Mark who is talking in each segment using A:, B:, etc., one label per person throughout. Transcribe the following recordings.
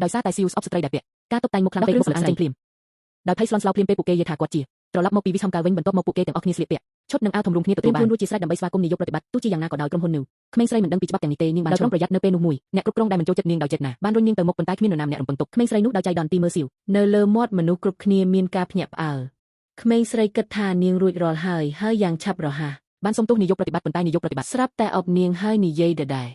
A: ដោយសារតែស៊ីវស្អប់ស្ត្រីដែលពាក់ការតុបតែងមុខខ្លាំងពេកបុគ្គលិកស្រីភ្លាមដោយភ័យស្លន់ស្លោភ្លាមពេលពួកគេនិយាយថាគាត់ជាត្រឡប់មកពីវិសមកាលវិញបន្ទាប់មកពួកគេទាំងអស់គ្នាស្លៀកពាក់ឈុតនិងអាវធំរួមគ្នាទទួលបានរួចជាស្រេចដើម្បីស្វាគមន៍នាយកប្រតិបត្តិទោះជាយ៉ាងណាក៏ដោយក្រុមហ៊ុននោះក្មេងស្រីមិនដឹងពីច្បាប់ទាំងនេះទេនាងបានប្រុងប្រយ័ត្ននៅពេលនោះមួយអ្នកគ្រប់គ្រងដែលមិនចូលចិត្តនាងដោយចេតនាបានរុញនាងទៅមុខប៉ុន្តែគ្មាននរណាម្នាក់រំពឹងទុកក្មេងស្រីនោះដោយចៃដន្យទីមើលស៊ីវ
B: នៅលើមាត់មនុស្សគ្រប់គ្នាមានការភ្ញាក់ផ្អើលក្មេងស្រីគិតថានាងរួចរាល់ហើយហើយយ៉ាងឆាប់រហ័ស
A: បានសុំទោសនាយកប្រតិបត្តិប៉ុន្តែនាយកប្រតិបត្តិ
B: ស្រាប់តែអបនាងហើយនិយាយដដែល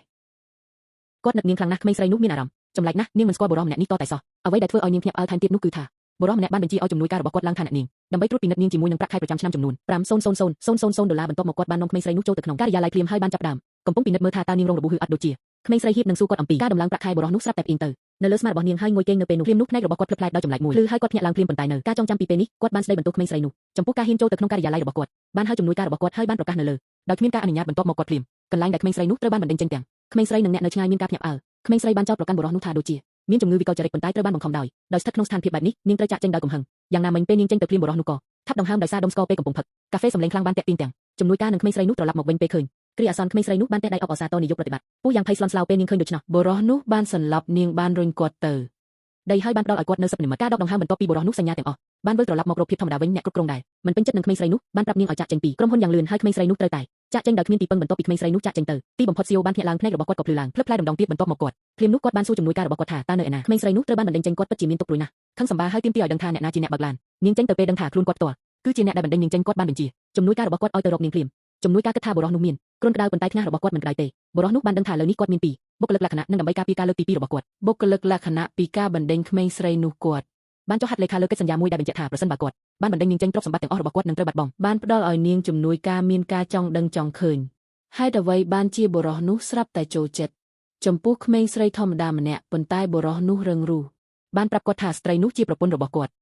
A: គាត់នឹកនាងខ្លាំងណាស់ក្មេងស្រីនោះមានអារម្មណ៍ចម្លែកណាស់នាងមិនស្គាល់បុរសម្នាក់នេះតតែសោះអ្វីដែលធ្វើឲ្យនាងភ្ញាក់ផ្អើលថែមទៀតនោះគឺថាបុរសម្នាក់បានបញ្ជាឲ្យជំនួយការរបស់គាត់ឡើងឋានៈនាងដើម្បីត្រួតពិនិត្យនាងជាមួយនឹងប្រាក់ខែប្រចាំឆ្នាំចំនួន5000,000ដុល្លារបន្ទាប់មកគាត់បាននាំក្មេងស្រីនោះចូលទៅក្នុងការិយាល័យភ្លាមហើយបានចាប់ផ្ដើមកំពុងពិនិត្យមើលថាតើនាងរងរបួសឬអត់ដូចជាក្មេងស្រីហៀបនឹងសួរគាត់អំពីការដំឡើងប្រាក់ខែបុរសនោះស្រាប់តែផ្អៀងទៅនៅលើស្មារបស់នាងហើយងុយគេងនៅពេលនោះភ្លាមនោះភ្នែករបស់គាត់ភ្លឹបភ្លែតដោយចម្លែកមួយភ្លឺហើយគាត់ភ្ញាក់ឡើងភ្លាមប៉ុន្តែនៅការចងចាំពីពេលនេះគាត់បានស្ដីបន្ទោសក្មេងស្រីនោះចំពោះការហ៊ានចូលទៅក្នុងការិយាល័យរបស់គាត់បានហៅជំនួយការរបស់គាត់ហើយបានប្រកាសនៅលើដោយគ្មានការអនុញ្ញាតបន្ទាប់មកគាត់ភ្លាមកន្លែងដែលក្មេងស្រីនោះត្រូវបានបណ្ដេញចេញទាំងក្មេងស្រីនិងអ្នកនៅឆ្ងាយមានការភ្ញាក់ផ្អើលក្មេងស្រីបានចោទប្រកាន់បុរសនោះថាដូចជាមានជំងឺវិកលចរិតប៉ុន្តែត្រូវបានបង្ខំដោយស្ថិតក្នុងស្ថានភាពបែបនេះនាងត្រូវចាក់ចេញដោយកំហឹងយ៉ាងណាមិញពេលនាងចេញទៅភ្លាមបុរសនោះក៏ថាប់ដង្ហើមដោយសារដុំស្ករពេលកំពុងផឹកកាហ្វេសម្លេងខ្លាំងបានតាក់ទាញទាំងជំនួយការនិងក្មេងស្រីនោះត្រឡប់មកវិញពេលឃើញគ្រាអាសន្នក្មេងស្រីនោះបានទះដៃអបអរសាទរនាយកប្រតិបត្តិពូយ៉ាងភ័យស្លន់ស្លោពេលនាងឃើញដូច្នោះ
B: បុរសនោះបានសន្លប់នាងបានរុញគាត់ទៅ
A: ដីហើយបានផ្ដល់ឲ្យគាត់នៅសិប្បនិម្មិតការដកដង្ហើមបន្ទាប់ពីបុរសនោះសញ្ញាទាំងអស់បានវិលត្រឡប់មករកភាពធម្មតាវិញអ្នកគ្រប់គ្រងដែរមិនពេញចិត្តនឹងក្មេងស្រីនោះបានប្រាប់នាងឲ្យចាក់ចេញពីក្រុមហ៊ុនយ៉ាងលឿនហើយក្មេងស្រីនោះត្រូវតែចាក់ចេញដោយគ្មានទីពឹងបន្ទាប់ពីក្មេងស្រីនោះចាក់ចេញទៅទីបំផុតស៊ីអូបានភ្ញាក់ឡើងភ្នែករបស់គាត់ក៏ភ្លឺឡើងភ្លឹបផ្លែដំដងទៀតបន្ទាប់មកគាត់ភ្លាមនោះគាត់បានសួរជំនួយការរបស់គាត់ថាតើនៅឯណាក្មេងស្រីនោះត្រូវបានបណ្ដេញចេញគាត់ពិតជាមានទុក្ខព្រួយណាស់ខឹងសម្បាហើយទាមទារឲ្យដឹងថាអ្នកណាជាអ្នកបើកឡាននាងចេញទៅពេលដឹងថាខ្លួនគាត់ផ្ទាល់គឺជាអ្នកដែលបណ្ដេញនាងចេញគាត់បានបញ្ជាជំនួយការរបស់គាត់ឲ្យទៅរកនាងភ្លាមជំនួយការគិតថាបុរសនោះមានគ្រុនក្តៅប៉ុន្តែថ្ងាសរបស់គាត់មិនក្តៅទេបុរសនោះបានដឹងថាលើនេះគាត់មានពីរបុគ្គលិកលក្ខណៈនិងដើម្បីការពារការលើកទីពីររបស់គាត់
B: បុគ្គលិកលក្ខណៈពីការបណ្ដេញក្មេងស្រីនោះគាត់
A: បានចុះហត្ថលេខាលើកិច្ចសន្យាមួយដែលបញ្ជាក់ថាប្រសិនបើគាត់បានបណ្ដេញនាងចេញទ្រព្យសម្បត្តិទាំងអស់របស់គាត់នឹងត្រូវបាត់បង់
B: បានផ្ដល់ឲ្យនាងជំនួយការមានការចង់ដឹងចង់ឃើញហេតុអ្វីបានជាបុរសនោះស្រាប់តែចូលចិត្តចំពោះក្មេងស្រីធម្មតាម្នាក់ប៉ុន្តែបុរសនោះរឹងរូស
A: បានប្រាប់គាត់ថាស្ត្រីនោះជាប្រពន្ធរបស់គាត់។